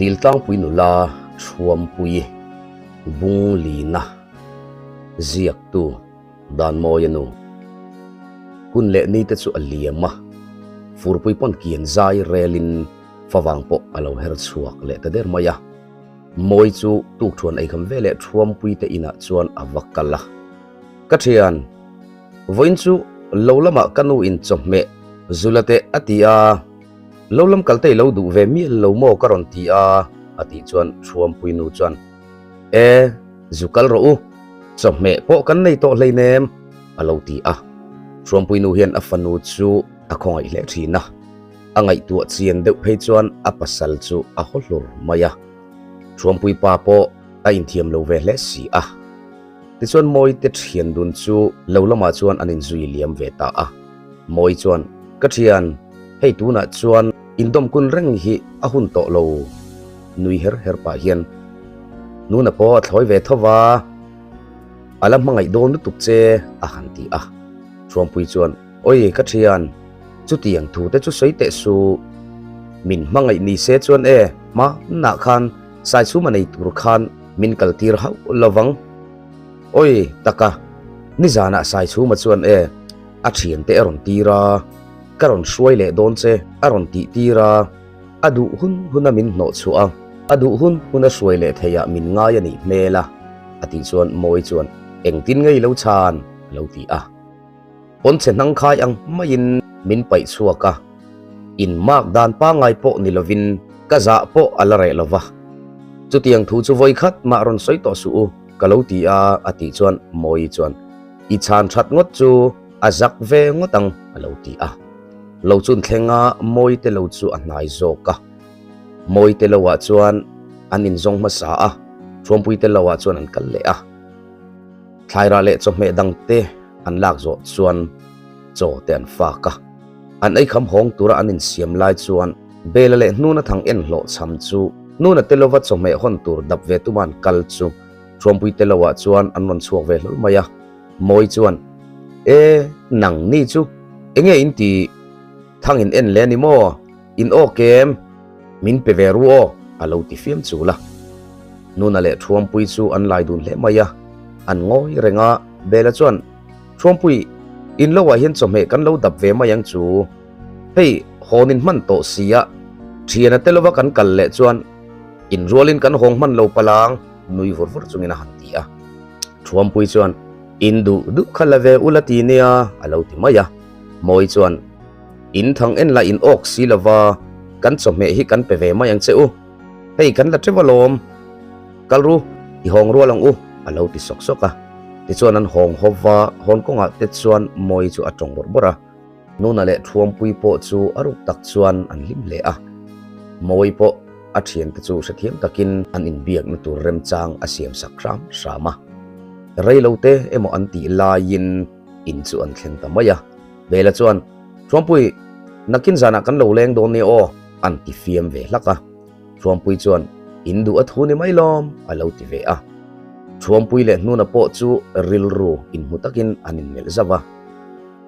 Diltlangpui nula Thuampui Bunglina ziaktu Danmawia nu hun leh ni te chu a liam a, furpui pawn kian zai relin favang pawh a lo her chhuak leh ta der mai a. Mawi chu tukthuan eikham veleh Thuampui te inah chuan a va kal a. Ka thian, vawiin chu lo lamah ka nu in chawhmeh zula teh a ti a. Lo lam kal te i lo duh ve mial lo maw ka rawn ti a, a tih chuan Thuampui nu chuan, E, zu kal rawh u, chawhmeh pawh kan nei tawh hleinem, a lo ti a. Thuampui nu hian a fanu chu a khawngaih hle thin a, a ngaihtuah chian deuh phei chuan a pasal chu a haw hlur mai a. Thuampui pa pawh a inthiam lo ve hle si a. Tichuan Mawite thian dun chu lo lamah chuan an inzui liam ve ta a. Mawi chuan, Ka thian, hei tunah chuan indawm kun reng hi a hun tawh lo, nui her her pah hian Nuna pawh a thlawi ve tho va, a la hmangaih dawn lutuk che, a han ti a. Thuampui chuan, Awi ka thian, chutiang thu te chu sawi teh suh, min hmangaih ni se chuan e, hmanah khan Saichhuma nei tur khan min kal tir hauh lo vang. Awi taka, nizanah Saichhuma chuan e, a thiante a rawn tir a, ka rawn hruai leh dawn che a rawn tih tir a, a duh hun huna min hnawh chhuah a, a duh hun huna hruai leh theiah min ngai a nih hmel a, a tih chuan Mawi chuan engtin ngei lo chhan a lo ti a. Pawnchhe hnang khai ang maiin min paih chhuak a, in mark dan pangngai pawh ni lovin ka zah pawh a la reh lo va. Chutiang thu chu vawi khat mah rawn sawi tawh suh u, ka lo ti a, a tih chuan Mawi chuan I chhan that ngawt chu a zak ve ngawt ang, a lo ti a. Lo chun thlenga Mawi te lo chu a hnai zawk a. Mawi te lo ah chuan an inzawng hmasa a, Thuampui te lo ah chuan an kal leh a. Thlairah leh chawhmeh dangte an lak zawh chuan chaw te an fak a. An ei kham hawng tura an insiam lai chuan Bela leh Hnuna thang en hlawh chham chu Hnuna te lova chawhmeh hawn tur dap ve tuma an kal chu Thuampui te loah chuan an rawn chhuak ve hlawl mai a. Mawi chuan, E, nang ni chu enge in ti thang in en leh a ni maw? In aw kem, min pe ve ru aw, a lo ti fiam chul a. Nuna leh Thuampui chu an lai dun hle mai a, an ngawi reng a, Bela chuan, Thuampui, in lo ah hian chawhmeh kan lo dap ve mai ang chu. Hei, hawn in hman tawh si a, thiana te lova kan kal leh chuan in rualin kan hawng hman lo palang, nui vur vur chungin a han ti a. Thuampui chuan, In duh duh kha la ve ula ti nia, a lo ti mai a. Mawi chuan, In thang en lah in awk si lova, kan chawhmeh hi kan pe ve mai ang che u. Hei kan la teuh alawm. Kal ru, i hawng rual ang u, a lo ti sawk sawk a. Tichuan an hawng haw va, hawn kawngah te chuan Mawi chu a tawng bawrh bawrh a. Nuna leh Thuampui pawh chu a ruk tak chuan an hlim hle a. Mawi pawh a thiante chu hrethiam takin an inbiakna tur remchang a siam sak hram hram a. Reilote emaw an tih laiin in chu an thleng ta mai a. Bela chuan, Thuampui, nakin zanah kan lo leng dawn nia aw, an ti fiam ve hlak a. Thuampui chuan, In duh a thu ni mai lawm, a lo ti ve a. Thuampui leh Hnuna pawh chu rilru inhmu takin an inmelh zauh a.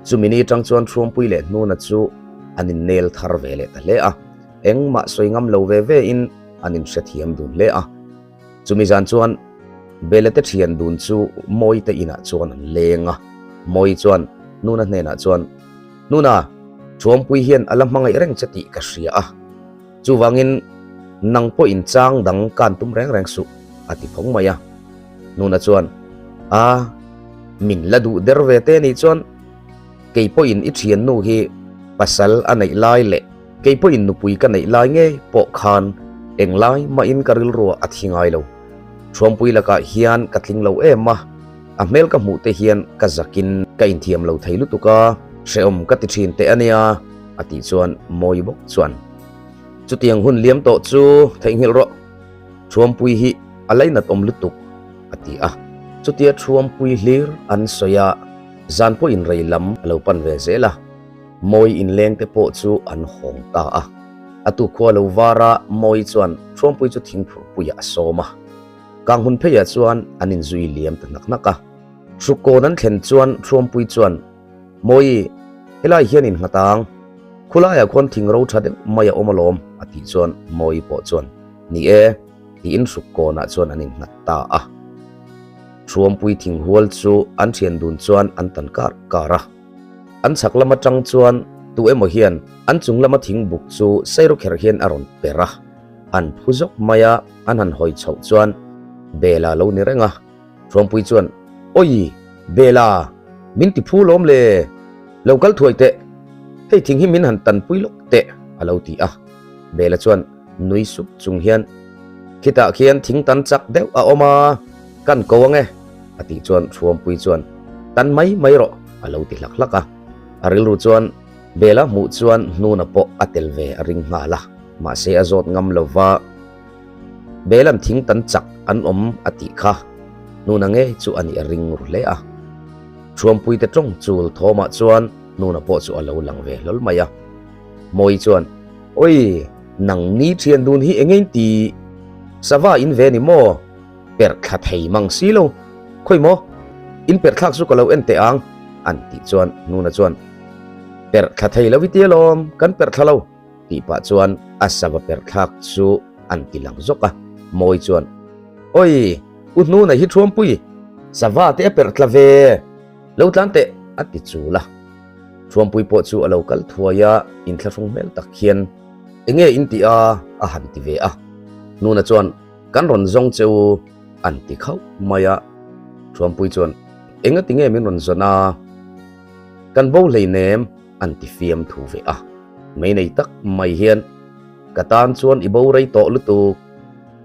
Chumi ni atang chuan Thuampui leh Hnuna chu an innel thar ve leh ta hle a. Engmah sawi ngam lo ve ve in an inhrethiam dun hle a. Chumi zan chuan Bela te thian dun chu Mawi te inah chuan an leng a. Mawi chuan Nuna hnenah chuan, Nuna, Thuampui hian a la hmangaih reng che tih ka hria a. Chuvangin nang pawh in chang dang kan tum reng reng suh, a ti phawng mai a. Nuna chuan, A, min la duh der ve te nih chuan kei pawhin i thiannu hi pasal a neih lai leh Kei pawhin nupui ka neih lai ngei pawh khan englai mahin ka rilruah a thi ngai lo. Thuampui lakah hian ka tling lo em a, a hmel ka hmuh te hian ka zakin ka inthiam lo thei lutuk a, hrehawm ka ti thin teh a nia, a tih chuan Mawi bawk chuan, Chutiang hun liam tawh chu theihnghilh rawh, Thuampui hi a lainat awm lutuk, a ti a. Chutia Thuampui hlir an sawi a, zan pawhin rei lam a lo pan ve zel a. Mawi inleng te pawh chu an hawng ta a. A tu khua lo var a, Mawi chuan Thuampui chu thingphurh puiah a sawm a. Kang hun pheiah chuan an inzui liam ta hnak hnak a. Hrukkawn an thlen chuan Thuampui chuan, Mawi, helai hian innghat ang. Khulaiah khuan thing ro tha deuh mai a awm alawm, a tih chuan Mawi pawh chuan. Ni e, tiin hruk kawnah chuan an innghat ta a. Thuampui thing hual chu an thian dun chuan an tan kar kar a. An chhak lam atang chuan tu emaw hian an chung lama thing buk chu sairawkherh hian a rawn per a. An phu zawk mai a, an han hawi chhoh chuan Bela lo ni reng a. Thuampui chuan, Awi! Bela! Min ti phu lawm le! Lo kal thuai teh! Hei thing hi min han tanpui lawk teh! a lo ti a. Bela chuan nui sup chung hian, Khitah khian thing tan chak deuh a awm a, kan ko ang e! a tih chuan Thuampui chuan, Tan mai mai rawh! a lo ti hlak hlak a. A rilru chuan Bela hmuh chuan hnuna pawh a tel ve a ring nghal a, mahse a zawt ngam lo va. Belan thing tan chak an awm a tih kha hnuna ngei chu a nih a ring ru hle a. Thuampuite tawng chul thawmah chuan hnuna pawh chu a lo lang ve hlawl mai a. Mawi chuan, Oi, nang ni thian dun hi eng eng ti sava in ve ni maw? Perh thla thei mang si lo. Khawi maw? In perh thlak chu ka lo en teh ang, an tih chuan hnuna chuan, Perh thla thei lo i ti alawm, kan perh thla lo. Tih pah chuan a sava perh thlak chu an ti lang zawk a, Mawi chuan, Oi, u hnuna hi Thuampui, sava te a perh tla ve, lo tlan teh, a ti chul a. Thuampui pawh chu a lo kal thuai a, inthlahrung hmel tak hian, Enge in tih a? a han ti ve a. Hnuna chuan, Kan rawn zawng che u, an ti khauh mai a. Thuampui chuan, Enga ti nge min rawn zawn a? Kan bo hleinem, an ti fiam thu ve a. Mei nei tak mai hian, Ka tan chuan i bo rei tawh lutuk.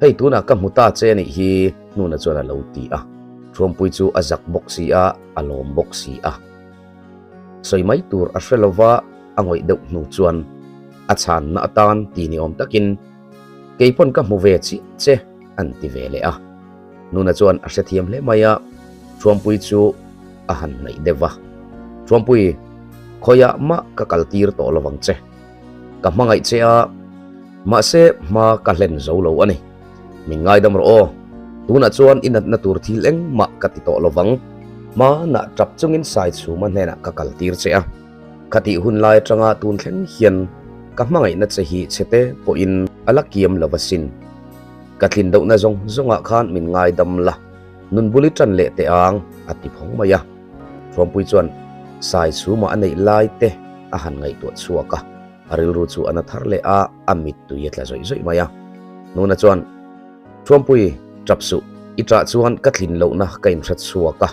Hei tunah ka hmu ta che anih hi, Hnuna chuan a lo ti a. Thuampui chu a zak bawk si a, a lawm bawk si a. Sawi mai tur a hre lova a ngawih deuh hnu chuan a chhanna atan ti ni awm takin, Kei pawn ka hmu ve chiah che, an ti ve leh a. Nuna chuan a hrethiam hle mai a, Thuampui chu a han hnaih deuh va. Thuampui, khawiah mah ka kal tir tawh lovang che. Ka hmangaih che a, mahse hma ka hlen zo lo a ni. Min ngaidam rawh aw, tunah chuan i natna tur thil engmah ka ti tawh lovang. Hmanah tap chungin Saichhuma hnenah ka kal tir che a, khatih hun lai atanga tun thleng hian ka hmangaihna che hi chhete pawhin a la kiam lo asin. Ka tlin dohna zawng zawngah khan min ngaidam la, nun bul i tan leh teh ang, a ti phawng mai a. Thuampui chuan Saichhuma a neih lai te a han ngaihtuah chhuak a, a rilru chu a na thar leh a, a mittui a tla zawih zawih mai a. Nuna chuan, Thuampui, tap suh, i tah chuan ka tlin lohna ka inhre chhuak a,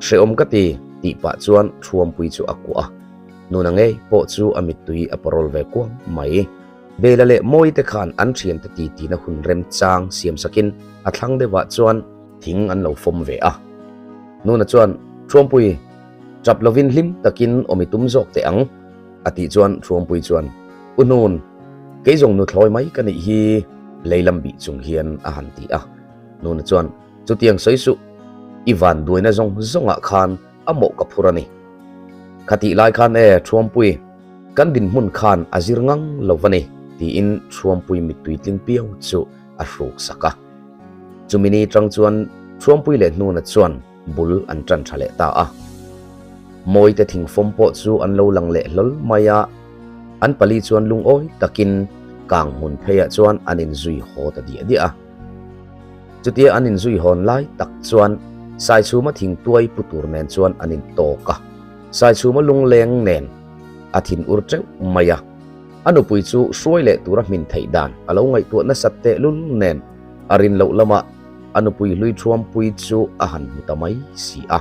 hrehawm ka ti, tih pah chuan Thuampui chu a kuah a. Nuna ngei pawh chu a mittui a parawl ve kuang mai. Bela leh Mawi te khan an thiante titina hun remchang siam sakin a thlang deuhah chuan thing an lo fawm ve a. Nuna chuan, Thuampui, tap lovin hlim takin awm i tum zawk teh ang, a tih chuan Thuampui chuan, U Hnun, kei zawng nuthlawi mai ka nih hi, lei lam bih chung hian a han ti a. Nuna chuan, Chutiang sawi suh, i van duaina zawng zawngah khan a mawh ka phur a ni. Khatih lai khan e, Thuampui, kan dinhmun khan a zir ngang lo va ni, tiin Thuampui mittui tling piau chu a hruk sak a. Chumi ni tang chuan Thuampui leh Hnuna chuan bul an tan tha leh ta a. Mawite thingfawm pawh chu an lo lang leh hlawl mai a, an pali chuan lungawi takin kang hmun pheiah chuan an inzui haw ta diah diah a. Chutia an inzui hawn lai tak chuan Saichhuma thingtuai pu tur nen chuan an intawk a, Saichhuma lungleng nen a thin ur teuh mai a. A nupui chu hruai leh tura hmin theih dan a lo ngaihtuah nasat tehlul nen a rin loh lamah a nupui hlui thuampui chu a han hmu ta mai si a.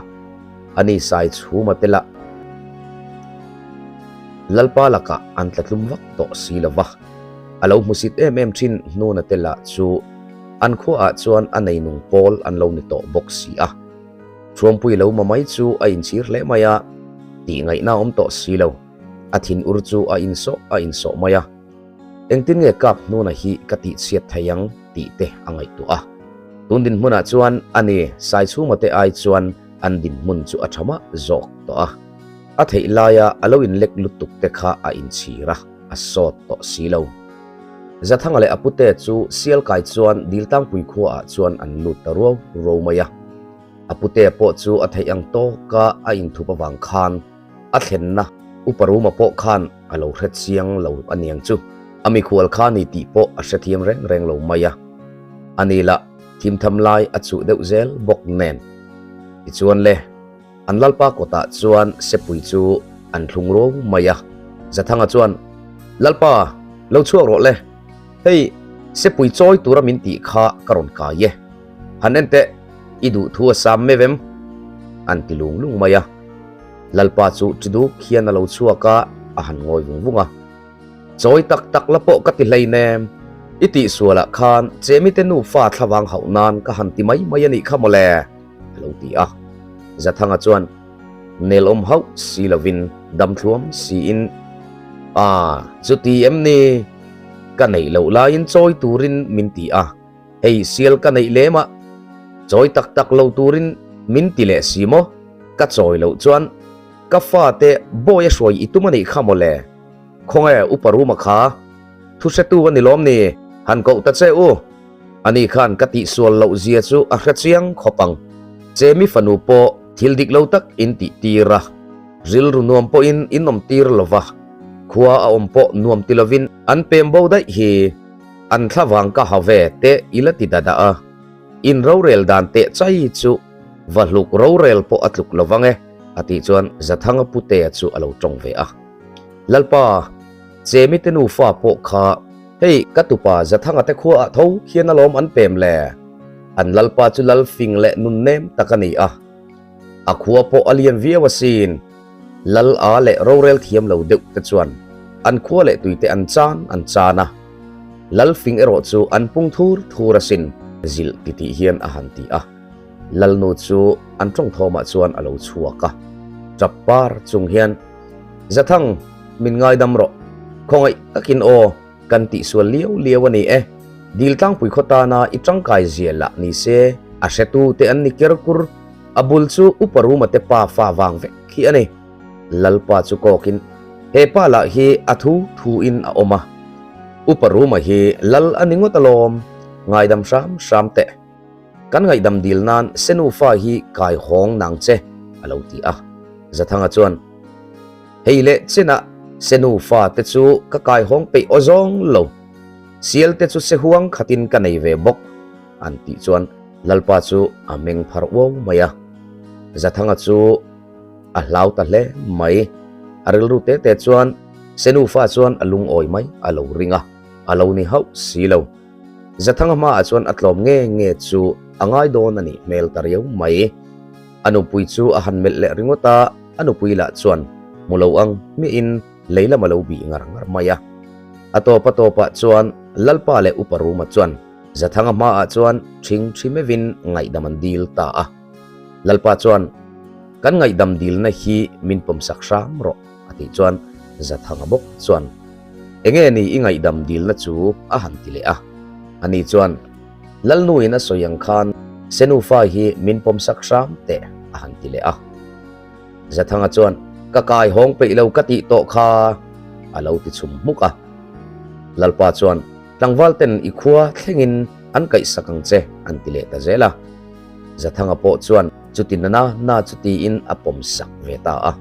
Ani Saichhuma te lah Lalpa lakah an tla tlum vak tawh si lo va, a lo hmusit em em thin hnuna te lah chu an khuaah chuan a neinung pawl an lo ni tawh bawk si a. Thuampui lo ma mai chu a inchhir hle mai a, tih ngaihna awm tawh si lo. A thin ur chu a insawh a insawh mai a, Engtin nge kap hnuna hi ka tihchhiat thei ang tih te a ngaihtuah a. Tun dinhmunah chuan ani Saichhuma te ai chuan an dinhmun chu a tha mah zawk tawh a. A theih laia a lo inlek lutuk te kha a inchhir a, a sawt tawh si lo. Zathanga leh a pute chu Sialkai chuan Diltangpui khuaah chuan an lut ta ruau ruau mai a. A pute pawh chu a theih ang tawka a inthup avang khan a thlenna Upa Ruma pawh khan a lo hre chiang lo a niang chu. A mikhual kha ni tih pawh a hrethiam reng reng lo mai a. Ani lah thimtham lai a chuh deuh zel bawk nen. Tichuan le, an Lalpa kawtah chuan sepui chu an thlung ruau mai a. Zathanga chuan, Lalpa, lo chhuak rawh le. Hei, sepui chawi tura min tih kha ka rawn kai e. Han en teh, i duh thu a sam meuh em? An ti lung lung mai a. Lalpa chu chi duk hian a lo chhuak a, a han ngawi vung vung a. Chawi tak tak la pawh ka ti hleinem, i tihsualah khan Chemite nufa thlavang hauh nan ka han ti mai mai a nih kha mawle, a lo ti a. Zathanga chuan nelawm hauh si lovin dam thluam siin, A, chuti em ni? Ka neih loh laiin chawi turin min ti a. Hei sial ka neih lem a, chawi tak tak lo turin min ti leh si maw? Ka chawi loh chuan ka fate bawi a hruai i tum a nih kha mawle. Khawnge upa Ruma kha? Thu hretu a ni lawm ni? Han koh ta che u. Ani khan ka tihsual loh zia chu a hre chiang khawp ang. Chemi fanu pawh thil dik lo tak in tih tir a, rilru nuam pawhin in awm tir lo va, khua a awm pawh nuam ti lovin an pem bo daih hi. An thlavang ka ha ve te i la ti da dah a, in rorel dan teh chai chu va hluk rorel pawh a tluk lo vang e, a tih chuan Zathanga Putea chu a lo tawng ve a. Lalpa, Chemi te nufa pawh kha hei ka tupa Zathanga te khuaah tho khian alawm an pem le. An Lalpa chu lal fing leh nun nem tak a ni a. A khua pawh a lian viau asin. Lal a leh rorel thiam lo deuh te chuan an khua leh tuite an chan an chan a. Lal fing erawh chu an pung thur thur asin. Zilh ti tih hian a han ti a. Lalnu chu an tawng thawmah chuan a lo chhuak a. Tap par chung hian, Zathang, min ngaidam rawh. Khawngaih takin aw, kan tihsual liau liau a ni e. Dil tlangpui khaw tana i tangkai zia lah ni se, a hretu te an ni ker kur. A bul chu Upa Ruma te pa fa vang vek hi a ni. Lalpa chu kawkin, He pa lah hi a thu thu in a awm a. Upa Ruma hi lal a ni ngawt alawm, ngaidam hram hram teh. Kan ngaihdam dil nan Senufa hi kai hawng nang che, a lo ti a. Zathanga chuan, Hei leh chenah Senufa te chu ka kai hawng peih aw zawng lo. Sial te chu sehuang khatin ka nei ve bawk, an tih chuan Lalpa chu a meng phar uau mai a. Zathanga chu a hlau ta hle mai. A rilru te te chuan Senufa chuan a lungawi mai a lo ring a, a lo ni hauh si lo. Zathanga hmaah chuan a tlawm nge nge chu a ngai dawn a nih hmel ta riau mai. A nupui chu a han melh leh ringawt a, a nupui lah chuan hmu lo ang hmiahin lei lam a lo bih ngar ngar mai a. A tawp a tawpah chuan Lalpa leh Upa Ruma chuan Zathanga hmaah chuan ṭhing ṭhi meuhin ngaihdam an dil ta a. Lalpa chuan, Kan ngaihdam dilna hi min pawmsak hram rawh, a tih chuan Zathanga bawk chuan, Enge ni i ngaihdam dilna chu? a han ti leh a. Ani chuan, Lalnuin a sawi ang khan Senufa hi min pawmsak hram teh, a han ti leh a. Zathanga chuan, Ka kai hawng peih lo ka tih tawh kha, a lo ti chhum hmuk a. Lalpa chuan, Tlangval ten i khua thlengin an kaihsak ang che, an ti leh ta zel a. Zathanga pawh chuan chuti na na na chu tiin a pawm sak ve ta a.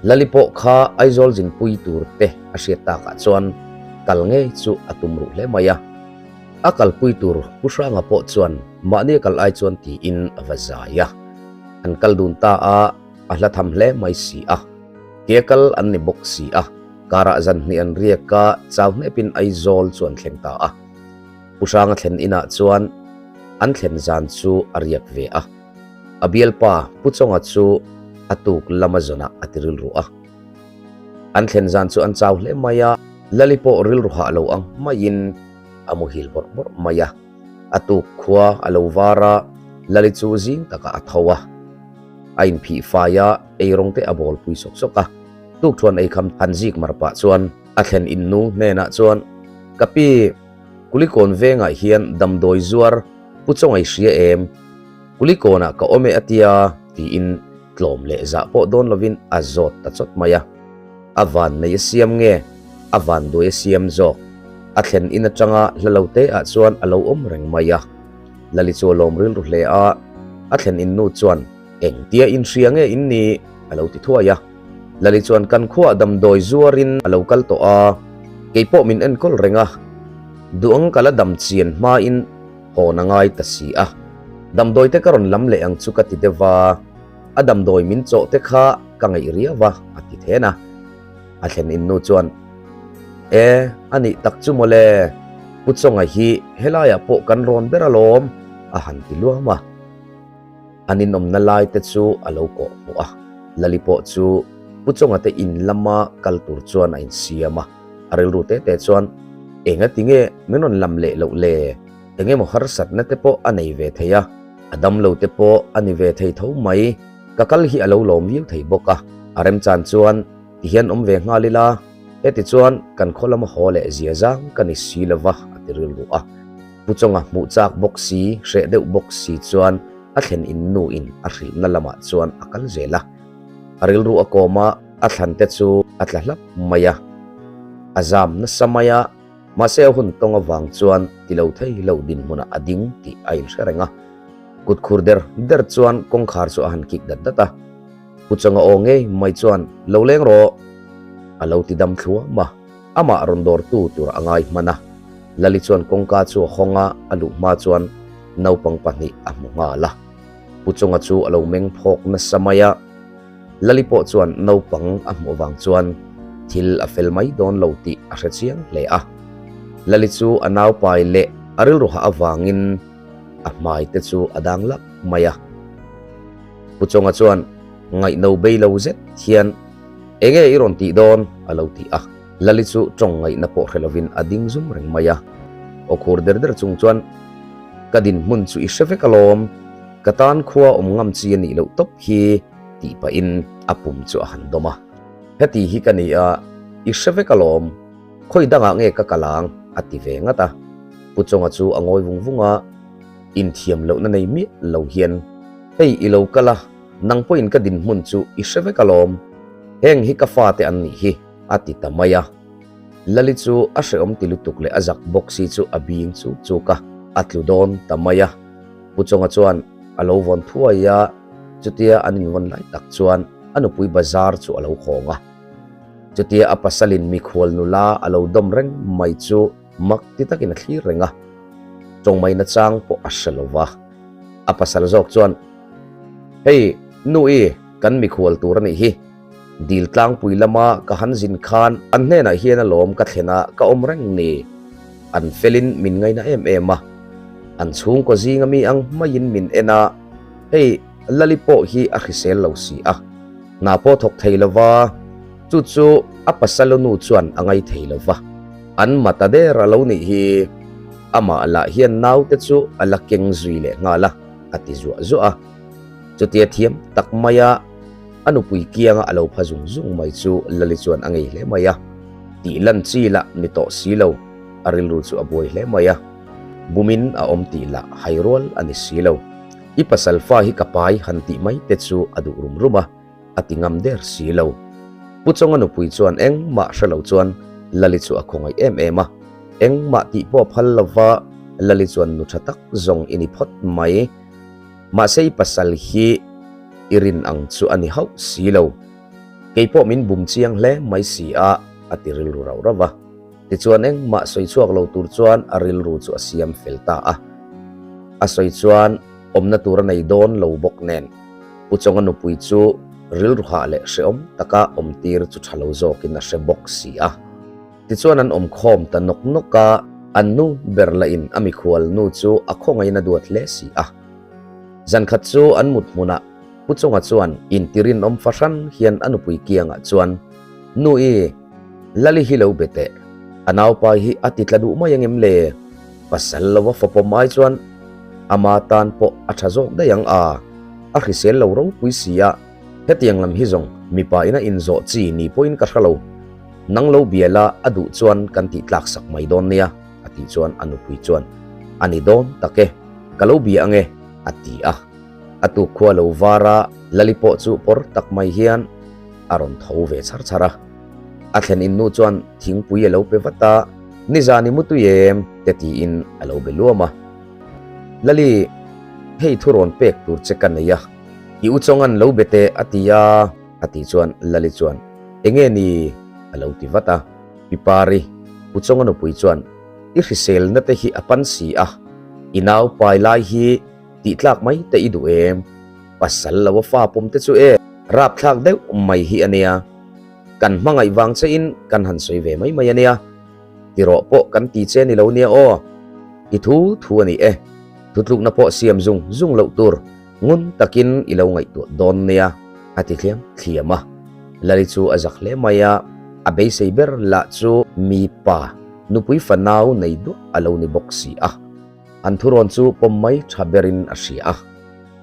Lali pawh kha Aizawl zinpui tur te a hriat takah chuan kal ngei chu a tum ruh hle mai a. A kalpui tur Pu Hranga pawh chuan mahni a kal ai chuan tiin a va zai a. An kal dun ta a, a hla tham hle mai si a. Ke kal an ni bawk si a, karah zan hnih an riak a, chau hnepin Aizawl chu an thleng ta a. Pu Hranga thlen inah chuan an thlen zan chu a riak ve a. A bialpa Pu Chawnga chu a tuk lama zawnah a ti rilru a. An thlen zan chu an chau hle mai a, Lali pawh rilru hah lo ang maiin a muhil bawrh bawrh mai a. A tuk khua a lo var a, Lali chu zing takah a tho a. A inphih fai a, eirawng te a bawl pui sawk sawk a. Tukthuan eikham han zik mar pah chuan a thlen innu hnenah chuan, Ka pi, Kulikawn vengah hian damdawi zuar Pu Chawngai hria em? Kulikawnah ka awm e a tia, tiin tlawm leh zah pawh dawn lovin a zawt ta chawt mai a. A van nei a siam nge? A van duai a siam zawk? A thlen in atanga hla lo te ah chuan a lo awm reng mai a. Lali chu a lawm rilru hle a, a thlen in nu chuan, Engtia inhria nge in ni? a lo ti thuai a. Lali chuan kan khuaah damdawi zuarin a lo kal tawh a. Kei pawh min enkawl reng a, duh ang ka la dam chian hmain hawn a ngai ta si a. Damdawi te ka rawn lam leh ang chu ka ti deuh va, a damdawi min chawh te kha ka ngaih riau a, a ti then a. A thlen in nu chuan, E, a nih tak chu mawle, Pu Chawnga hi helaiah pawh kan rawn ber alawm, a han ti luam a. An inawmna lai te chu a lo kawh hmuh a, Lali pawh chu Pu Chawnga te in lama kal tur chuan a insiam a, a rilru te te chuan, Enga tinge min rawn lam leh loh le? Eng emaw harsatna te pawh a nei ve thei a, a damlo te pawh a ni ve thei tho mai, ka kal hi a lo lawm viau thei bawk a, a remchan chuan tihian awm ve nghal ila, heti chuan kan khaw lama haw leh zia zang ka ni si lova a ti rilru a. Pu Chawnga hmuh chak bawk si, hreh deuh bawk si chuan a thlen in nu in a hrilhna lamah chuan a kal zel a. A rilru a kawm a, a thlan te chu a tla hlap mai a. A zam nasa mai a, mahse a hun tawng avang chuan ti lo thei lo dinhmunah a ding tih a inhre reng a. Kut khur der der chuan kawngkhar chu a han kik dat dat a. Pu Chawnga aw ngei mai chuan lo leng rawh a lo ti dam thluam a. Amah rawn dawrtu tur a ngai hman a, Lali chuan kawngka chu a hawng a, a luh hma chuan naupang pahnih a hmu nghal a. Pu Chunga chu a lo meng phawk nasa mai a, Lali pawh chuan naupang a hmuh avang chuan thil a fel mai dawn lo tih a hre chiang hle a. Lali chu a naupai leh a rilru hah avangin a hmai te chu a dang lap mai a. Pu Chunga chuan ngaihno bei lo zet hian, Enge i rawn tih dawn? a lo ti a. Lali chu tawng ngaihna pawh hre lovin a ding zum reng mai a. Aw khur der der chung chuan, Ka dinhmun chu i hre vek alawm, ka tan khua awm ngam chi a nih loh tawp hi, tih pahin a pum chu a han dawm a. Heti hi ka ni a, i hre vek alawm, khawi dangah nge ka kal ang? a ti ve ngat a. Pu Chawnga chu a ngawi vung vung a, inthiam lohna nei miah lo hian, Hei i lo kal a, Nang pawhin ka dinhmun chu i hre vek alawm, heng hi ka fate an nih hi, a ti ta mai a. Lali chu a hrehawm ti lutuk leh a zak bawk si chu a bing chuk chuk a, a tlu dawn ta mai a. Pu Chawnga chuan a lo vawn thuai a, chutia an invawn lai tak chuan a nupui bazar chu a lo hawng a. Chutia a pasalin mikhual nula a lo dawm reng mai chu mak ti takin a thlir reng a, tawngmai nachang pawh a hre lo va. A pasal zawk chuan, Hei, nu i, kan mikhual tur a nih hi. Dil tlangpui lama ka han zin khan an hnenah hian alawm ka thlen a, ka awm reng ni. An felin min ngaina em em a, an chhungkaw zinga mi ang hmaiin min en a, hei, Lali pawh hi a hrisel lo si a, hna pawh thawk thei lo va, chu chu a pasal nu chuan a ngai thei lo va, an mata der a lo nih hi. Amah lah hian naute chu a la keng zui leh nghal a, a ti zuah zuah a. Chutia thiam tak maia a nupui kianga a lo pha zung zung mai chu Lali chuan a ngei hle mai a. Tih lan chi lah ni tawh si lo, a rilru chu a buai hle mai a. Bumin a awm tih lah hai rual a ni si lo. I pasal fa hi ka pai han tih mai te chu a duh rum rum a. a ti ngam der si lo. Pu Chawnga nupui chuan engmah hre lo chuan Lali chu a khawngaih em em a, engmah tih pawh a phal lo va, Lali chuan nu tha tak zawng i ni phawt mai. Mahse i pasal hi i rin ang chu a ni hauh si lo. Kei pawh min bum chiang hle mai si a, a ti rilru rauh rauh va. Tichuan engmah sawi chhuak lo tur chuan a rilru chu a siam fel ta a. A sawi chuan awmna tur a nei dawn lo bawk nen. Pu Chawnga nupui chu rilru hah leh hrehawm taka awmtir chu tha lo zawkin a hre bawk si a. Tichuan an awm khawm ta nawk nawk a, an nu ber lahin a mikhual nu chu a khawngaihin a duat hle si a. Zankhat chu an mut hmunah Pu Chawnga chuan intirinawm fahran hian a nupui kiangah chuan, Nu i, Lali hi lo be teh, a naupai hi a ti tla duh mai angem le? Pasal lova fapawm ai chuan ama tan pawh a tha zawk daih ang a, a hrisel lo ropui si a, hetiang lam hi zawng mipa ina inzawh chi ni pawhin ka hre lo. Nang lo bia la a duh chuan kan tih tlak sak mai dawn nia, a tih chuan a nupui chuan, A ni dawn tak e, ka lo bia ange, a ti a. A tuk khua lo var a, Lali pawh chu pawr tak mai hian a rawn tho ve chhar chhar a. A thlen in nu chuan thingpui a lo pe vat a, Nizan i mutui em? te tiin a lo be luam a. Lali, hei thu rawn pek tur che ka nei a, i u Chawngan lo be teh a ti a, a tih chuan Lali chuan, Enge ni? a lo ti vat a. Pi Pari, Pu Chawnga nupui chuan, I hriselna te hi a pan si a, i nau pai lai hi tih tlak mai te i duh em? Pasal lo a fa pawm te chu e, rapthlak deuh mai hi a nia. Kan hmangaih vang che in kan han sawi ve mai mai a nia. Ti rawh pawh kan ti che ni lo nia aw. I thu thu a ni e. Thutlukna pawh siam zung zung loh tur ngun takin i lo ngaihtuah dawn nia, a ti thliam thliam a. Lali chu a zak hle mai a, a beisei ber lah chu mipa nupui fanau nei duah a lo ni bawk si a. An thurawn chu pawm mai tha berin a hria a.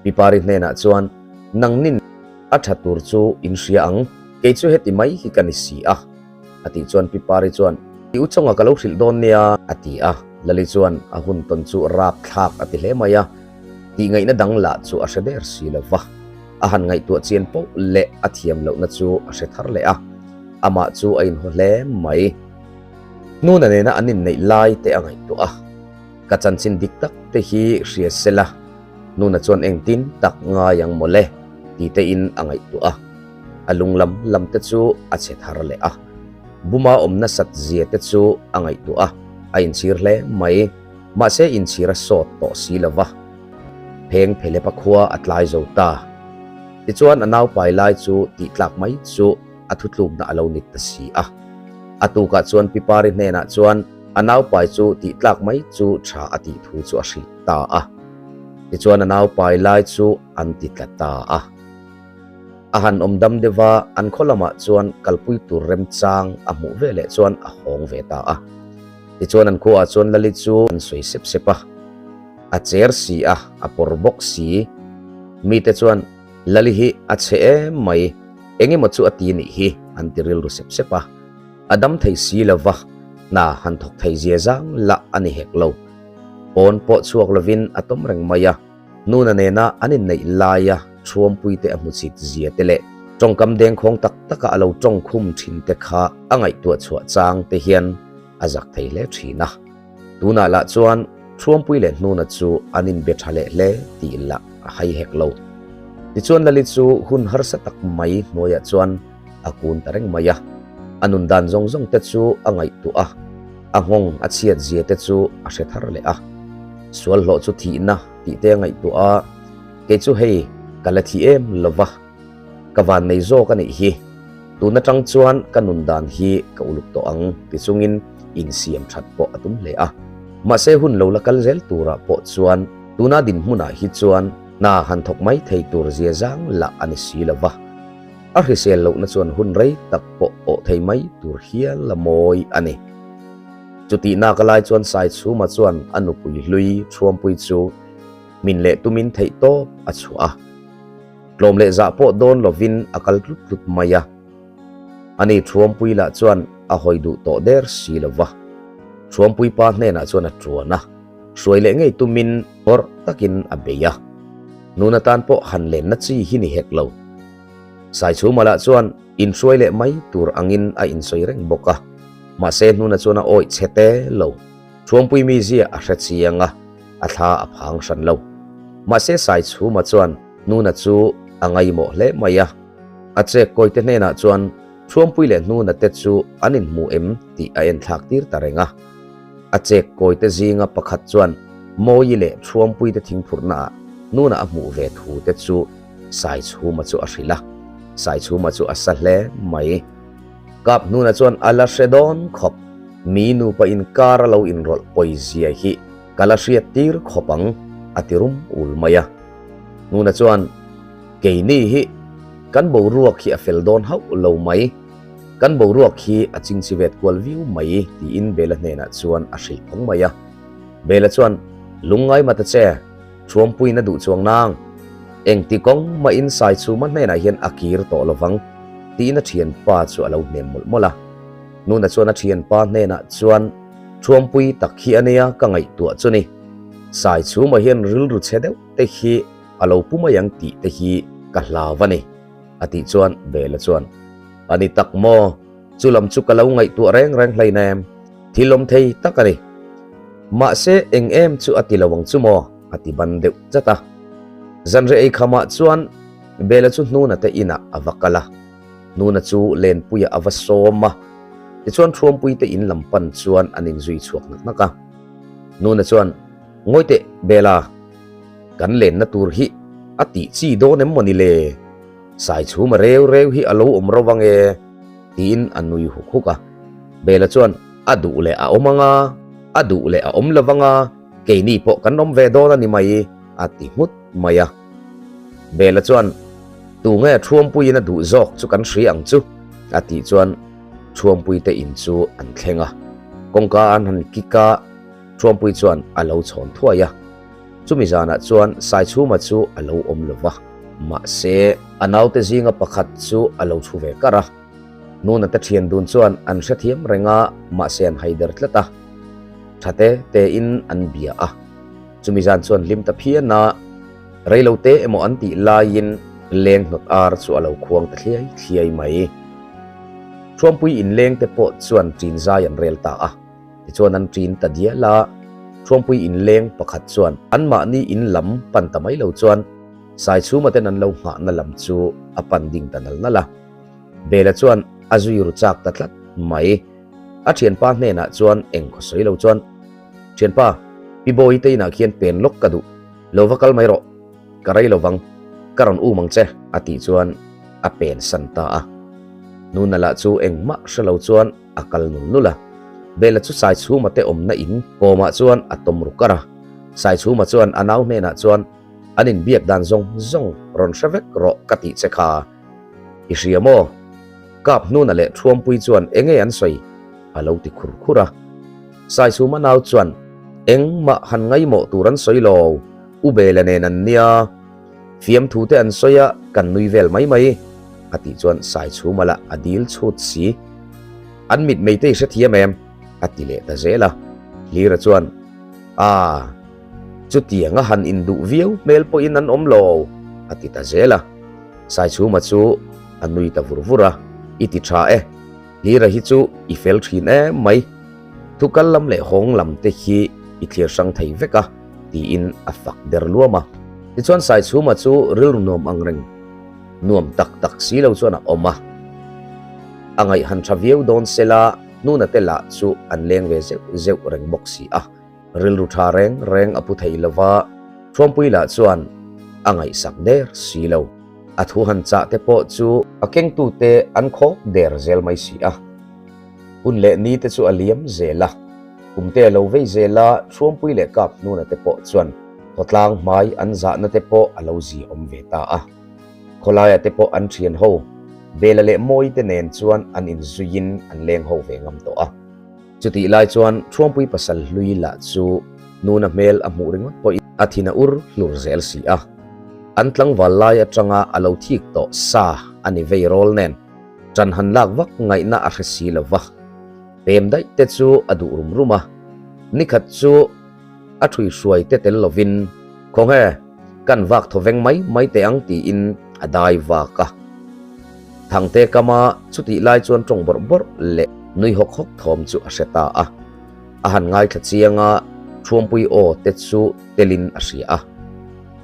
Pipari hnenah chuan, Nangnin a tha tur chu in hria ang, kei chu heti mai hi ka ni si a, a tih chuan Pipari chuan, I u chawngah ka lo hrilh dawn nia, a ti a. Lali chuan a hun tawn chu rap thlak a ti hle mai a, tihngaihna dang lah chu a hre der si lo va. A han ngaihtuah chian poh leh a thiam lohna chu a hre thar leh a, amah chu a inhaw hle mai. Hnuna nena an inneih lai te a ngaihtuah a, ka chanchin dik tak te hi hria se la, Hnuna chuan engtin tak ngai ang mawle ti tein a ngaihtuah a, a lung lam lam te chu a che thar leh a, buma awm nasat zia te chu a ngaihtuah a, a inchhir hle mai, mahse inchhir a sawt tawh si lo va, pheng phelepa khua a tlai zo ta. Tichuan a naupai lai chu tihtlak mai chu a thutlukna a lo ni ta si a. A tukah chuan Pi Pari hnenah chuan a naupai chu tihtlak mai chu tha a tih thu chu a hrilh ta a. Tichuan a naupai lai chu an ti tla ta a. A han awm dam deuh a, an khaw lamah chuan kalpui tur remchang a hmuh ve leh chuan a hawng ve ta a. Tichuan an khuaah chuan Lali chu an sawi sep sep a. A cher si a, a pawr bawk si. Mite chuan Lali hi a chhe em mai, engemaw chu a ti nih hi an ti rilru sep sep a. A dam thei si lo va, hna han thawk thei zia zang lah a ni hek lo. Pawn pawh chhuak lovin a tawm reng mai a, nuna nena an inneih laia Thuampui te a hmu chhit zia te leh tawngkam dengkhawng tak taka a lo tawngkhum thin te kha a ngaihtuah chhuah chang te hian a zak thei hle thin a. Tunah lah chuan Thuampui leh Hnuna chu an inbe tha leh hle tih lah a hai hek lo. Tichuan Lali chu hun harsa tak mai hnuaiah chuan a kun ta reng mai a. A nun dan zawng zawng te chu a ngaihtuah a, a nghawng a chhiat zia te chu a hre thar leh a. Sual hlawh chu thihna tih te a ngaihtuah a, kei chu hei ka la thi em lo va, ka van nei zawk a nih hi. Tun atang chuan ka nun dan hi ka uluk tawh ang ti chungin insiam that pawh a tum hle a. Mahse hun lo la kal zel turah pawh chuan tuna dinhmunah hi chuan hna han thawk mai thei tur zia zang lah a ni si lo va. A hrisel lohna chuan hun rei tak pawh awh thei mai tur hial a mawi a ni. Chutih nak lai chuan Saichhuma chuan a nupui hlui Thuampui chu min leh tumin theihtawp a chhuah a. Tlawm leh zah pawh dawn lovin a kal tlut tlut mai a. Ani Thuampui lah chuan a hawi duh tawh der si lo va. Thuampui pa hnenah chuan a tuan a, hruai leh ngei tumin ngawrh takin a bei a. Nun atan pawh han lenna chi hi ni hek lo. Saichhuma lah chuan inhruai leh mai tur angin a insawi reng bawk a. Mahse Hnuna chuan a awih chhe te lo. Thuampui mizia a hre chiang a, a thla a phang hran lo. Mahse Saichhuma chuan Hnuna chu a ngaimawh hle mai a. A chek kawite hnenah chuan Thuampui leh Hnuna te chu an inhmu em tih a enthlak tir ta reng a. A chek kawite zinga pakhat chuan Mawi leh Thuampui te thingphurhnaah Hnuna a hmuh ve thu te chu Saichhuma chu a hrilh a. Saichhuma chu a sa hle mai. Kap Hnuna chuan a la hre dawn khawp. Mi nupa inkar a lo inrawlh pawizia hi ka la hriat tir khawp ang, a ti rum ul mai a. Hnuna chuan, Keini hi kan boruak hi a fel dawn hauh lo mai, kan boruak hi a chingchi vet kual viau mai, tiin Bela hnenah chuan a hrilh phawng mai a. Bela chuan, Lungngai mata che, Thuampuiin a duh chuang nang. Engti kawng mahin Saichhuma hnenah hian a kir tawh lovang, tiin a thianpa chu a lo hnem mawlh mawlh a. Nuna chuan a thianpa hnenah chuan, Thuampui tak hi a nia ka ngaihtuah chu ni. Saichhuma hian rilru chhe deuh te hi a lo pu mai ang tih te hi ka hlau a ni, a tih chuan Bela chuan, A ni tak maw? Chu lam chu ka lo ngaihtuah reng reng hleinem, thil awm thei tak a ni. Mahse eng em chu a ti lo ang chu maw? a ti ban deuh chat a. Zanriah ei khamah chuan Bela chu Hnuna te inah a va kal a. Hnuna chu Lenpuiah a va sawm a. Tichuan Thuampui te in lam pan chuan an inzui chhuak nak nak a. Nuna chuan, Ngawi teh Bela, kan lenna tur hi a tih chi dawn em mawni le? Saichhuma reu reu hi a lo awm ro vang e, tiin a nui huk huk a. Bela chuan, A duh leh a awm ang a, a duh leh a awm lo vang a, keini pawh kan awm ve dawn a ni mai, a ti nghut mai a. Bela chuan, Tunge Thuampuiin a duh zawk chu kan hria ang chu, a tih chuan Thuampuite in chu an thleng a. Kawngka an han kik a, Thuampui chuan a lo chhawn thuai a. Chumi zanah chuan Saichhuma chu a lo awm lo va, mahse a naute zinga pakhat chu a lo thu ve kar a. Nuna te thian dun chuan an hrethiam reng a, mahse an haider tlat a. Tha te tein an bia a. Chumi zan chuan hlim ta phian a, reilo te emaw an tih laiin leng hnawt ar chu a lo khuang ta thliai thliai mai. Thuampui inleng te pawh chuan ṭin zai an rel ta a. Tichuan an ṭin ta dial a, Thuampui inleng pakhat chuan anmahni in lam pan ta mai lo chuan Saichhuma ten an lo nghahna lam chu a pan ding ta nal nal a. Bela chuan a zui ru chak ta tlat mai. A thianpa hnenah chuan eng khaw sawi lo chuan, Thianpa, Pi Bawi te inah khian pen lawk ka duh, lo va kal mai rawh, ka rei lo vang, ka rawn um ang che, a tih chuan a pen san ta a. Nuna lah chu engmah hre lo chuan a kal nul nul a. Bela chu Saichhuma te awmna in kawmah chuan a tawm ru kar a. Saichhuma chuan a nau hnenah chuan, An inbiak dan zawng zawng rawn hre vek rawh ka tih che kha. I hria maw? Kap hnuna leh Thuampui chuan enge an sawi? a lo ti khur khur a. Saichhuma nau chuan, Engmah han ngaimawh tur an sawi lo, U Bela nen an nia. Fiamthu te an sawi a, kan nui vel mai mai, a tih chuan Saichhuma lah a dil chhut si. An mitmei te i hrethiam em? a ti leh ta zel a. Hlira chuan, Aa. Chutianga han induh viau hmel pawhin an awm lo, a ti ta zel a. Saichhuma chu a nui ta vur vur a, I ti tha e, Hlira hi chu i fel thin em mai. Thu kal lam leh hawng lam te hi i thlir hrang thei vek a, tiin a fak der luam a. Tichuan Saichhuma chu rilru nuam ang reng, nuam tak tak si lo chuan a awm a. A ngaih han tha viau dawn sela, hnuna te lah chu an leng ve zeuh zeuh reng bawk si a. Rilru tha reng reng a pu thei lova, Thuampui lah chuan a ngaihsak der si lo. A thu han chah te pawh chu a kengtute an khawk der zel mai si a. Hun leh ni te chu a liam zel a, kum te a lo vei zel a, Thuampui leh Kap hnuna te pawh chuan khawtlang hmai an zahna te pawh a lo zi awm ve ta a. Khawlaia te pawh an thian ho, Bela leh Mawii te nen chuan an inzuiin an leng ho ve ngam tawh a. Chutih lai chuan Thuampui pasal hlui lah chu nuna hmel a hmuh ringawt pawhin a thin a ur hlur zel si a. An tlangval lai atanga a lo thik tawh sa a ni vei rawl nen ṭan han lak vak ngaihna a hre si lo va. Pem daih te chu a duh rum rum a. Nikhat chu a ṭhui hruai te tel lovin, Khawnge, kan vak thaw veng mai mai teh ang tiin a dai vak a. Thangte kama chutih lai chuan ṭawng bawrh bawrh leh nui hawk hawk thawm chu a hre ta a. A han ngaithla chiang a, Thuampui aw te chu telin a hria a.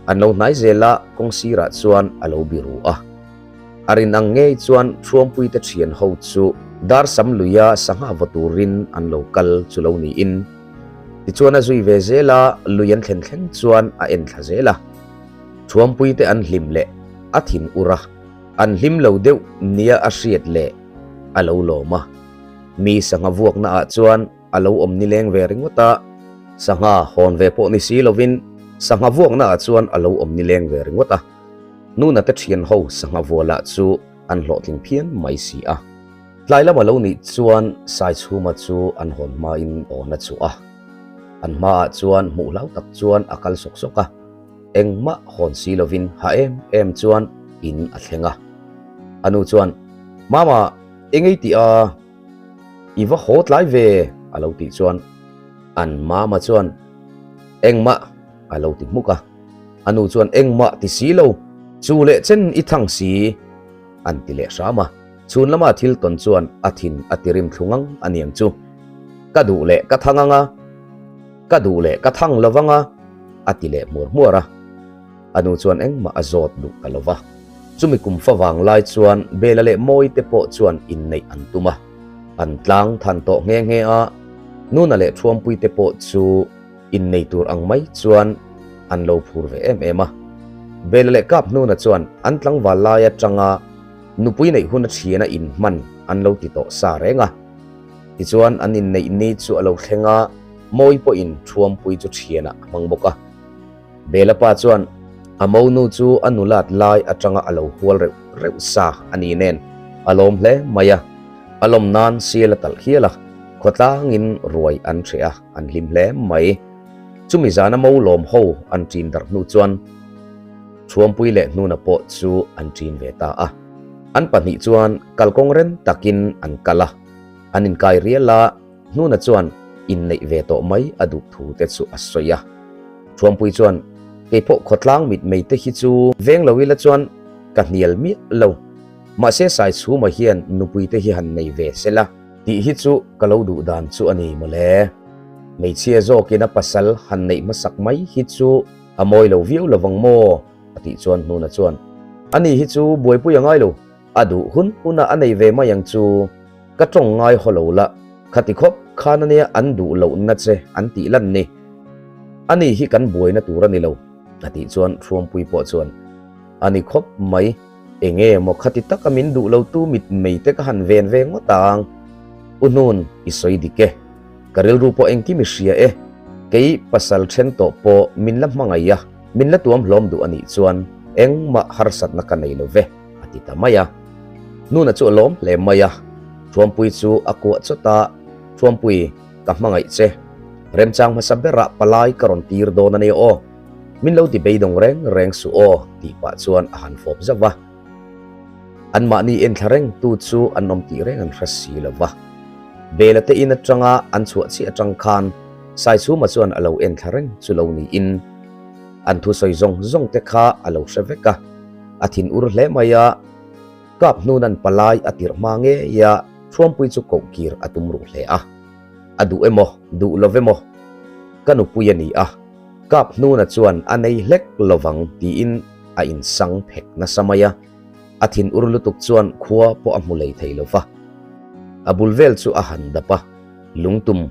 An lo hnai zel a, kawng sirah chuan a lo biru a. A rin ang ngei chuan Thuampui te thian ho chu Darsam luia sangha vaw turin an lo kal chu lo niin. Tichuan a zui ve zel a, lui an thlen thleng chuan a en thla zel a. Thuampui te an hlim leh a thin ur a. An hlim lo deuh nia a hriat leh a lo lawm a. Mi sangha vuakna ah chuan a lo awm nileng ve ringawt a, sangha hawn ve pawh ni si lovin sangha vuakna ah chuan a lo awm nileng ve ringawt a. Nuna te thian ho sangha vualah chu an hlawhtling phian mai si a. Tlai lama lo nih chuan Saichhuma chu an hawn hmain awn a chhuah a. An hmaah chuan hmuh hlau tak chuan a kal sawk sawk a. Engmah hawn si lovin ha em em chuan in a thleng a. A nu chuan, Mama, engei tih a? I va haw tlai ve, a lo tih chuan an mama chuan, Engmah, a lo ti hmuk a. A nu chuan, Engmah ti si lo, chu leh chen i thang si, an ti leh hram a. Chhun lama thil tawn chuan a thin a ti rim thlu ngang a niang chu. Ka duh leh ka thang ang a. Ka duh leh ka thang lo vang a, a ti leh hmuar hmuar a. A nu chuan engmah a zawt duh ta lo va. Chumi kum fa vang lai chuan Bela leh Mawi te pawh chuan inneih an tum a. An tlang than tawh nghe nghe a, Nuna leh Thuampuite pawh chu innei tur ang mai chuan an lo phur ve em em a. Bela leh Kap Nuna chuan an tlangval lai atanga nupui neih hun a thiana inhman an lo ti tawh sa reng a. Tichuan an inneih ni chu a lo thleng a, Mawi pawhin Thuampui chu thianah a hmang bawk a. Bela pa chuan a monu chu a nulat lai atanga a lo hual reuh reuh sa a ni nen a lawm hle mai a, a lawm nan sial a talh hial a, khawtlangin ruai an hreh a, an hlim hle mai. Chumi zana mo lawm ho an ṭin darh hnu chuan Thuampui leh Hnuna pawh chu an ṭin ve ta a. An pahnih chuan kalkawng ren takin an kal a, an inkai rial a. Hnuna chuan inneih ve tawh mai a duh thu te chu a sawi a. Thuampui chuan, Keipawh khawtlang mitmei te hi chu veng lo ila chuan ka hnial miah lo. Mahse Saichhuma hian nupui te hi han nei ve se la tih hi chu ka lo duh dan chu a ni mawle. Hmeichhia zawkin a pasal han neih hmasak mai hi chu a mawi lo viau lovang maw? a tih chuan Hnuna chuan, Ani hi chu buaipui a ngai lo, a duh hun hunah a nei ve mai ang chu. Ka tawng ngai haw lo la, khati khawp khan ania an duh lohna che an tih lan ni. Ani hi kan buaina tur a ni lo, a tih chuan Hruampui pawh chuan, A ni khawp mai, enge maw khati taka min duh lo tu mitmei te ka han ven ve ngawt ang. U Hnun, i sawi dik e. Ka rilru pawh engkim i hria e. Kei pasal then tawh pawh min la hmangaih a, min la tuam hlawm duh a nih chuan engmah harsatna ka nei lo ve. a ti ta mai a. Nuna chu a lawm hle mai a, Thuampui chu a kuah chawt a, Thuampui, ka hmangaih che. Remchang hmasa berah palai ka rawn tir dawn a nia aw. Min lo ti beidawng reng reng suh aw, tih pah chuan a han fawp zauh va. Anmahni enthla rengtu chu an awm tih reng an hre si lo va. Bela te in atanga an chhuah chiah atang khan Saichhuma chuan a lo enthla reng chu lo niin an thusawi zawng zawng te kha a lo hre vek a. A thin ur hle mai a, Kap hnunan palai a tirh hma ngei a, Thuampui chu koh kir a tum ruh hle a. A duh emaw, duh lo emaw, ka nupui a ni a, Kap hnuna chuan a nei hlek lovang tiin a insang phek nasa mai a. A thin ur lutuk chuan khua pawh a hmu lei thei lo va. A bul vel chu a han dap a, lungtum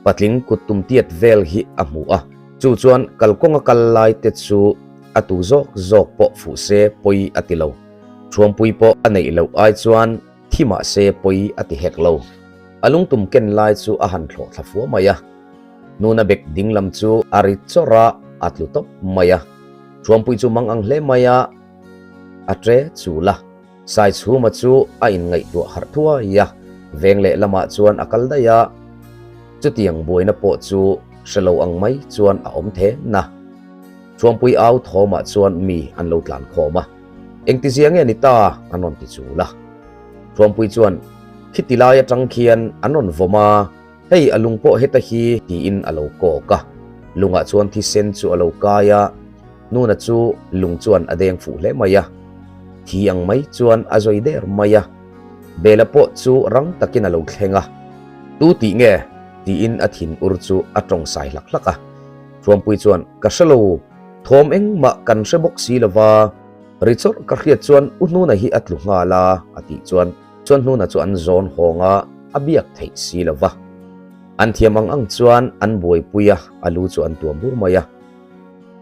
Patling kut tum tiat vel hi a hmu a, chu chuan kalkawnga kal lai te chu a tu zawk zawk pawh fuh se pawi a ti lo. Thuampui pawh a neih loh ai chuan thi mah se pawi a ti hek lo. A lungtum ken lai chu a han thlawh thla fua mai a. Nuna bek ding lam chu a ri chawrh a, a tlu tawp mai a. Thuampui chu mang ang hle mai a, a tre chul a. Saichhuma chu a inngaihtuah harh thuai a, veng leh lamah chuan a kal daih a. Chutiang buaina pawh chu hre lo ang mai chuan a awm then a. Thuampui au thawmah chuan mi an lo tlan khawm a, Engtizia nge ni ta? an rawn ti chul a. Thuampui chuan, Khiti lai atang khian an rawn vawm a, hei a lung pawh heta hi tiin a lo kawk a. Lungah chuan thisen chu a lo kai a. Nuna chu lung chuan a deng fuh hle mai a, thi ang mai chuan a zawi der mai a. Bela pawh chu rang takin a lo thleng a, Tu tih nge? tiin a thin ur chu a tawng sai hlak hlak a. Thuampui chuan, Ka hre lo, thawm engmah kan hre bawk si lova, ri chawrh ka hriat chuan U Hnuna hi a tlu nghal a, a tih chuan chuan Hnuna chu an zawn hawng a, a biak theih si lova. An thiam ang ang chuan an buaipui a, a lu chu an tuam bur mai a.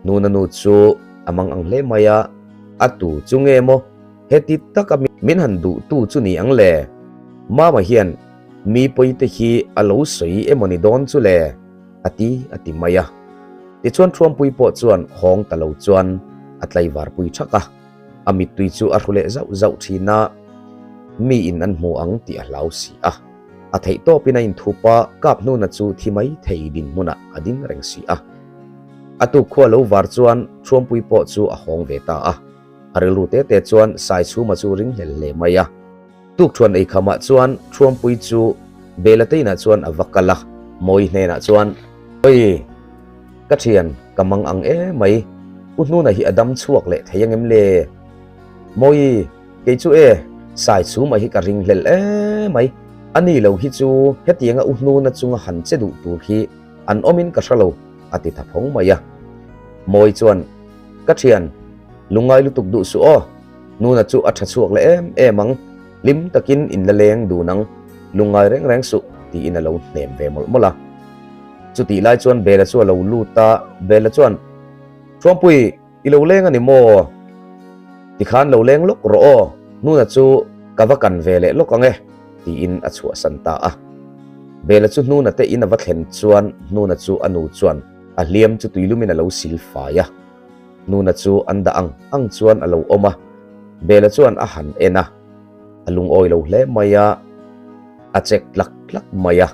Nuna nu chu a mang ang hle mai a, a tu chu nge maw? Heti taka min han duh tu chu ni ang le? Mama hian mi pawi te hi a lo sawi emaw ni dawn chu le? a ti a ti mai a. Tichuan Thuampui pawh chuan hawng ta lo chuan a tlaivar pui thak a, a mittui chu a hru leh zauh zauh thin a, miin an hmu ang tih a hlau si a. A theih tawpin a inthup a, kap hnuna chu thi mai thei dinhmunah a ding reng si a. A tuk khua lo var chuan Thuampui pawh chu a hawng ve ta a. A rilru te te chuan Saichhuma chu ring hlel hle mai a. Tuk thuan ei khamah chuan Thuampui chu Bela teinah chuan a va kal a, Mawi hnenah chuan, Oi! Ka thian, ka mang ang e mai. U Hnuna hi a dam chhuak leh thei angem le? Mawi, kei chu e, Saichhuma hi ka ring hlel e mai. A ni lo hi chu hetianga U Hnuna chunga han che duh tur hi an awmin ka hre lo, a ti tha phawng mai a. Mawi chuan, Ka thian, lungngai lutuk duh suh aw, Nuna chu a tha chhuak leh em em ang, hlim takin in la leng dun ang. Lungngai reng reng suh, tiin a lo hnem ve mawlh mawlh a. Chutih lai chuan Bela chu a lo lut a, Bela chuan, Thuampui, i lo leng a ni maw? Tikhan lo leng lawk rawh aw, Nuna chu ka va kan ve leh lawk ang e, tiin a chhuahsan ta a. Bela chu Hnuna te in a va thlen chuan Hnuna chu a nu chuan a hliam chu tuilumin a lo sil fai a. Hnuna chu an dah ang ang chuan a lo awm a, Bela chuan a han en a. A lungawi lo hle mai a, a chek tlak tlak mai a.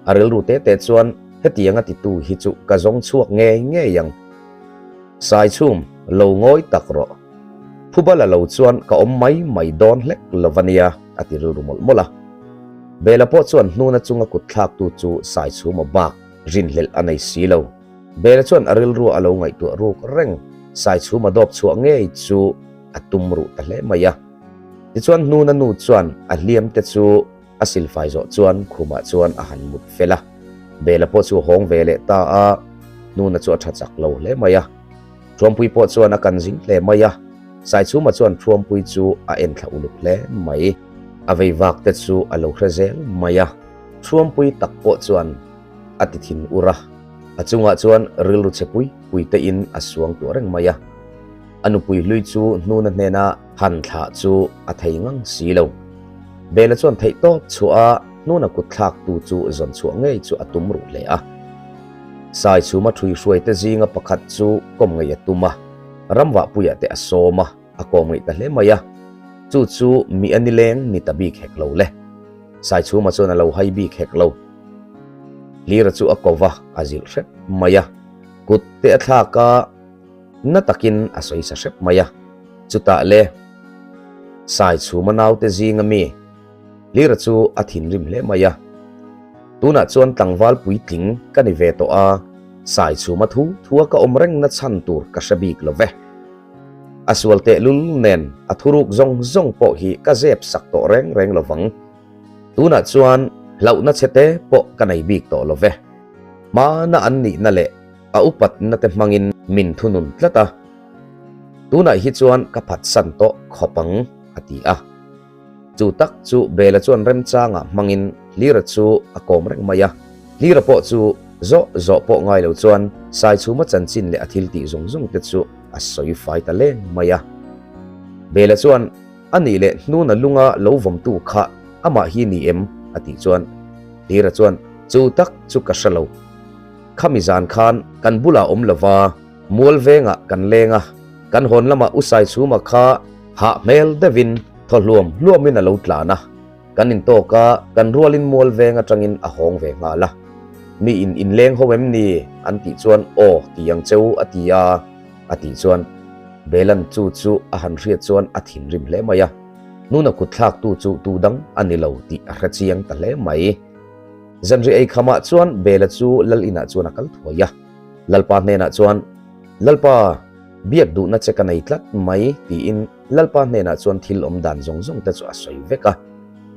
A rilru te te chuan hetiang a titu hi chu ka zawng chhuak ngei ngei ang. Saichhum, lo ngawi tak rawh. Phubala lo chuan ka awm mai mai dawn hlek lo va nia, a ti rilru mawlh mawlh a. Bela pawh chuan hnuna chunga kut thlaktu chu Saichhuma bak rinhlelh a nei si lo. Bela chuan a rilrua a lo ngaihtuah ruk reng Saichhuma dawp chhuah ngei chu a tum ruh ta hle mai a. Tichuan hnuna nu chuan a hliam te chu a silfai zawh chuan khumah chuan a han mut fel a. Bela pawh chu a hawng ve leh ta a, hnuna chu a tha chak lo hle mai a. Thuampui pawh chuan a kan zing hle mai a, Saichhuma chuan Thuampui chu a en thla uluk hle mai. A vei vak te chu a lo hre zel mai a. Thuampui tak pawh chuan a ti thin ur a, a chungah chuan rilru chhe pui pui te in a suang tuah reng mai a. A nupui hlui chu hnuna hnena han thlah chu a thei ngang si lo. Bela chuan theih tawp chhuah a hnuna kut thlak tu chu zawn chhuah ngei chu a tum ruh hle a. Sai chhuma thui hruai te zinga pakhat chu kawm ngei a tum a, ramvahpuiah te a sawm a, a kawm ngei ta hle mai a. Chu chu mi a nileng ni ta bik hek lo le. Sai chhuma chuan a lo hai bik hek lo. Hlira chu a ko va, a zilh hrep mai a. Kut te a thlak a. Na takin a sawi sa hrep mai a, chutah le Sai chhuma naute zinga mi Hlira chu a thinrim hle mai a. Tunah chuan tlangval puitling ka ni ve tawh a, Sai chhuma thu thua ka awm reng na chhan tur ka hre bik lo ve. A sual tehlul nen a thuruk zawng zawng pawh hi ka zep sak tawh reng reng lo vang. Tunah chuan hlauhna chhe te pawh ka nei bik tawh lo ve. Hmana an nihna leh A upatna te hmangin min thunun tlat a, tunah hi chuan ka phatsan tawh khawp ang, a ti a. Chu tak chu Bela chuan remchangah hmangin Hlira chu a kawm reng mai a. Hlira pawh chu zawh zawh pawh ngai lo chuan Saichhuma chanchin leh a thil tih zung zung te chu a sawi fai ta leng mai a. Bela chuan, A nih leh hnuna lunga lo vawmtu kha amah hi ni em? a tih chuan Hlira chuan, Chu tak chu ka hre lo. Khami zan khan kan bulah awm lova, mual vengah kan leng a, kan hawn lamah U Saichhuma kha hah hmel deuhin thaw hluam hluamin a lo tlan a, kan intawk a, kan rualin mual veng atangin a hawng ve nghal a. Mi in inleng ho em ni? an tih chuan aw ti ang cheu a ti a, a tih chuan Belan chu chu a han hriat chuan a thinrim hle mai a, nuna kutthlaktu chu tu dang a ni lo tih a hre chiang ta hle mai. Zanri ei khamah chuan Bela chu Lal inah chuan a kal thuai a. Lalpa hnenah chuan, Lalpa, biak duhna che ka nei tlat mai, tiin Lalpa hnenah chuan thil awm dan zawng zawng te chu a sawi vek a.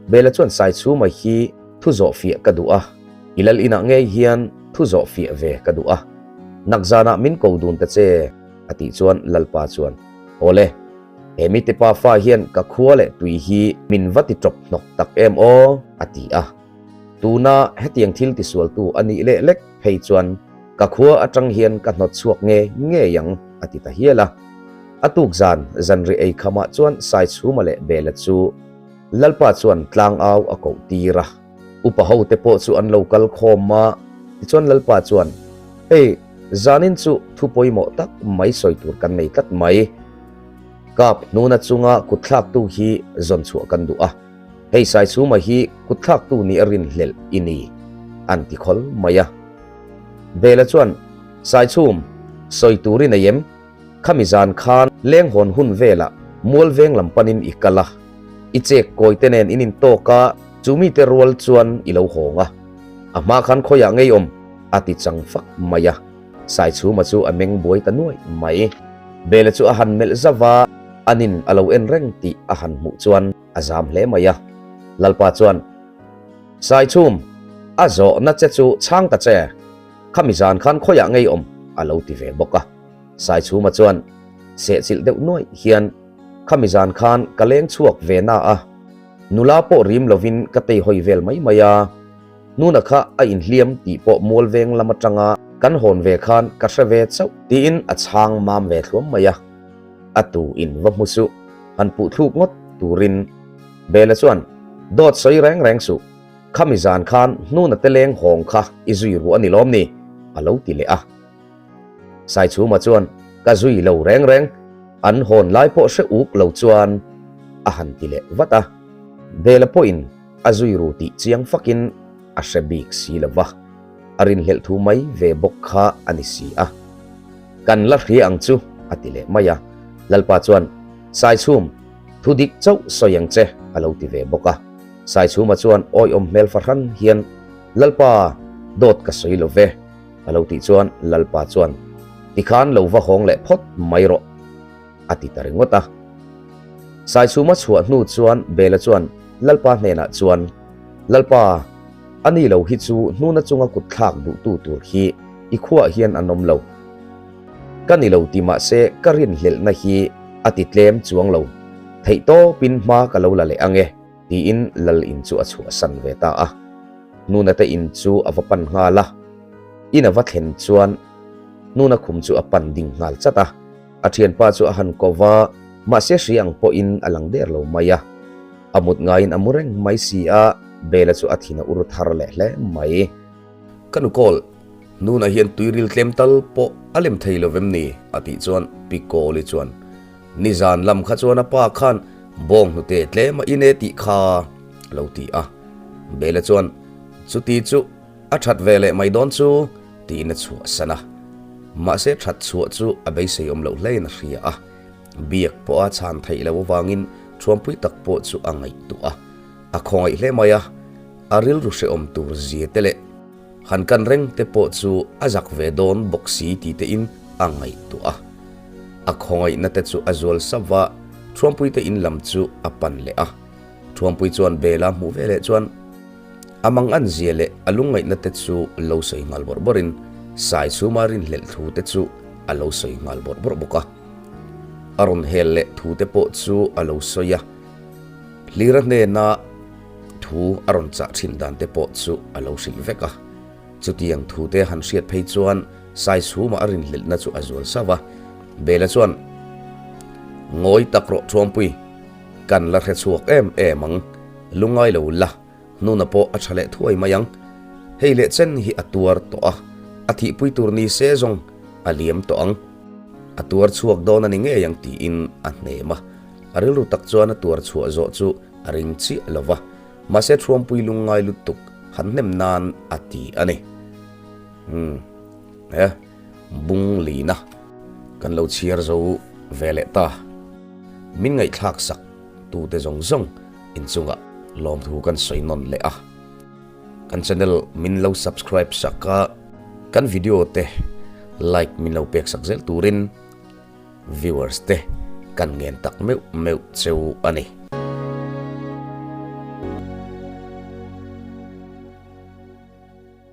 Bela chuan Saichhuma hi thu zawh fiah ka duh a, i Lal inah ngei hian thu zawh fiah ve ka duh a, nakzanah min ko dun ta che, a tih chuan Lalpa chuan, Awle, he mite pa fa hian ka khua leh tui hi min va ti tawp hnawk tak em aw, a ti a. Tuna hetiang thil tisualtu a nih leh lek phei chuan ka khua atang hian ka hnawt chhuak nge ngei ang, a ti ta hial a. A tuk zan zanri ei khamah chuan Saichhuma leh Bela chu Lalpa chuan tlangau a koh tir a. Upa hote pawh chu an lo kal khawm a, tichuan Lalpa chuan, Hei, zanin chu thu pawimawh tak mai sawi tur kan nei tlat mai. Kap hnuna chunga kutthlaktu hi zawn chhuah kan duh a. Hei Saichhuma hi kutthlaktu nih a rinhlelh i ni, an ti khawl mai a. Bela chuan, Saichhum, sawi tur i nei em? Khami zan khan lenghawn hun velah mual veng lam panin i kal a, i chek kawi te nen in intawk a, chu mite rual chuan i lo hawng a. A hma khan khawiah ngei awm? a ti chang fak mai a. Saichhuma chu a meng buai ta nuaih mai. Bela chu a han melh zauh a, anin a lo en reng tih a han hmuh chuan, A zam hle mai a. Lalpa chuan, Saichhum, a zawhna che chu chhang ta che, khami zan khan khawiah ngei awm? a lo ti ve bawk a. Saichhuma chuan sehchilh deuh nuaih hian, Khami zan khan ka leng chhuak ve na a. Nula pawh rim lovin ka tei hawi vel mai mai a, Nuna kha a inhliam tih pawh Mualveng lam atanga kan hawn ve khan ka hre ve chauh tiin a chhang mam ve thluam mai a. A tu in va hmu suh, han puh thluk ngawt turin Bela chuan, Dawt sawi reng reng suh, khami zan khan Nuna te leng hawng kha i zui ruah a ni lawm ni? a lo ti leh a. Saichhuma chuan, Ka zui lo reng reng, an hawn lai pawh hre uk lo chuan a han ti leh vat a. Bela pawhin a zui ru tih chiang fakin a hre bik si lo va, a rinhlelh thu mai ve bawk kha a ni si a. Kan la hria ang chu, a ti leh mai a. Lalpa chuan, Saichhum, thu dik chauh sawi ang che, a lo ti ve bawk a. Saichhuma chuan awiawm hmel fahran hian, Lalpa, dawt ka sawi lo ve, a lo tih chuan Lalpa chuan, Tikhan lo va hawng leh phawt mai rawh, a ti ta ringawt a. Saichhuma chhuah hnu chuan Bela chuan Lalpa hnenah chuan, Lalpa, a ni lo hi chu hnuna chunga kut thlak duhtu tur hi i khuaah hian an awm lo. Ka ni lo ti mahse ka rinhlelhna hi a ti tlem chuang lo. Theihtawpin hma ka lo la leh ang e, tiin Lal in chu a chhuahsan ve ta a. Hnuna te in chu a va pan nghal a. In a va thlen chuan Hnuna khum chu a pan ding nghal chat a. A thianpa chu a han ko va, mahse hri ang pawhin a lang der lo mai a. A mut ngaiin a mu reng mai si a, Bela chu a thin a ur thar leh hle mai. Ka nu kawl, Nuna hian tuiril tlem tal pawh a lem thei lo vem ni? a tih chuan Pi Kawli chuan, Nizan lam kha chuan a pa khan bawng hnute tlem a in e tih kha a lo ti a. Bela chuan, Chuti chu A that ve leh mai dawn chu tiin a chhuahsan a. Mahse that chhuah chu a beisei awm loh hlein a hria a. Biak pawh a chhan theih loh avangin thuampui tak pawh chu a ngaihtuah a. A khawngaih hle mai a, a rilru hrehawm tur zia te leh han kan reng te pawh chu a zak ve dawn bawk si ti tein a ngaihtuah a. A khawngaihna te chu a zual sap va, thuampui te in lam chu a pan leh a. Thuampui chuan Bela hmuh ve leh chuan a mang an zia leh a lungngaihna te chu lo sawi nghal bawrh bawrhin Sai chhuma rinhlelh thu te chu a lo sawi nghal bawrh bawrh bawk a. A rawn hel leh thu te pawh chu a lo sawi a, Hlira hnena thu a rawn chah thin dan te pawh chu a lo hrilh vek a. Chutiang thu te han hriat phei chuan Sai chhuma a rinhlelhna chu a zual sauh a. Bela chuan, Ngawi tak rawh Thuampui, Kan la hre chhuak em em ang, lungai lo la, hnuna pawh a tha leh thuai mai ang. Hei leh chen hi a tuar tawh a, a thihpui tur ni se zawng a liam tawh ang. A tuar chhuak dawn a ni ngei ang tiin a hnem a, a rilru tak chuan a tuar chhuah zawh chu a ring chiah lo va, mahse Thuampui lungngai lutuk han hnem nan a ti a ni. Umm, he bung lina kan lo chhiar zo ve leh ta. Min ngaihthlak sak tute zawng zawng inchungah lawmthu kan sawi nawn leh a. Kan channel min lo subscribe sak a, kan video te like min lo pek sak zel turin viewers te kan ngen tak meuh meuh cheu a ni.